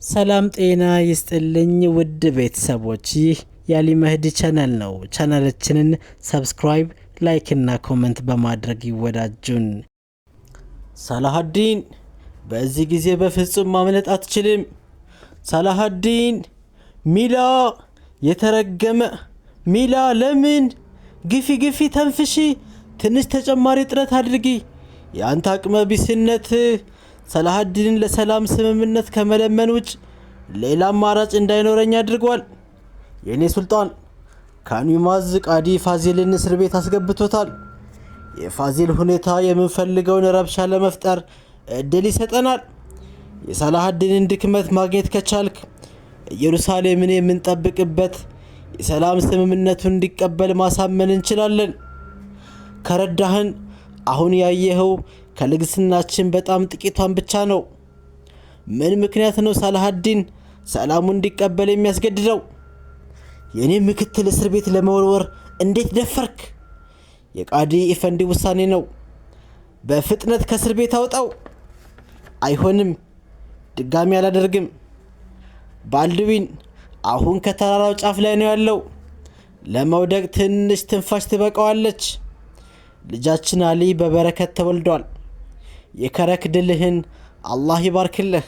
ሰላም ጤና ይስጥልኝ ውድ ቤተሰቦች፣ ይህ የአሊ መህዲ ቻናል ነው። ቻናላችንን subscribe፣ like እና comment በማድረግ ይወዳጁን። ሳላሀዲን፣ በዚህ ጊዜ በፍጹም ማምለጥ አትችልም። ሳላሀዲን፣ ሚላ፣ የተረገመ ሚላ፣ ለምን? ግፊ ግፊ፣ ተንፍሺ፣ ትንሽ ተጨማሪ ጥረት አድርጊ። የአንተ አቅመ ቢስነት ሰላሀዲንን ለሰላም ስምምነት ከመለመን ውጭ ሌላ አማራጭ እንዳይኖረኝ አድርጓል። የእኔ ሱልጣን፣ ካኒማዝ ቃዲ ፋዚልን እስር ቤት አስገብቶታል። የፋዚል ሁኔታ የምንፈልገውን ረብሻ ለመፍጠር እድል ይሰጠናል። የሳላሀዲንን ድክመት ማግኘት ከቻልክ ኢየሩሳሌምን የምንጠብቅበት የሰላም ስምምነቱን እንዲቀበል ማሳመን እንችላለን። ከረዳህን አሁን ያየኸው ከልግስናችን በጣም ጥቂቷን ብቻ ነው። ምን ምክንያት ነው ሳላሀዲን ሰላሙን እንዲቀበል የሚያስገድደው? የእኔ ምክትል እስር ቤት ለመወርወር እንዴት ደፈርክ? የቃዲ ኢፈንዲ ውሳኔ ነው። በፍጥነት ከእስር ቤት አውጣው። አይሆንም፣ ድጋሚ አላደርግም። ባልድዊን አሁን ከተራራው ጫፍ ላይ ነው ያለው። ለመውደቅ ትንሽ ትንፋሽ ትበቃዋለች። ልጃችን አሊ በበረከት ተወልዷል። የከረክ ድልህን አላህ ይባርክልህ።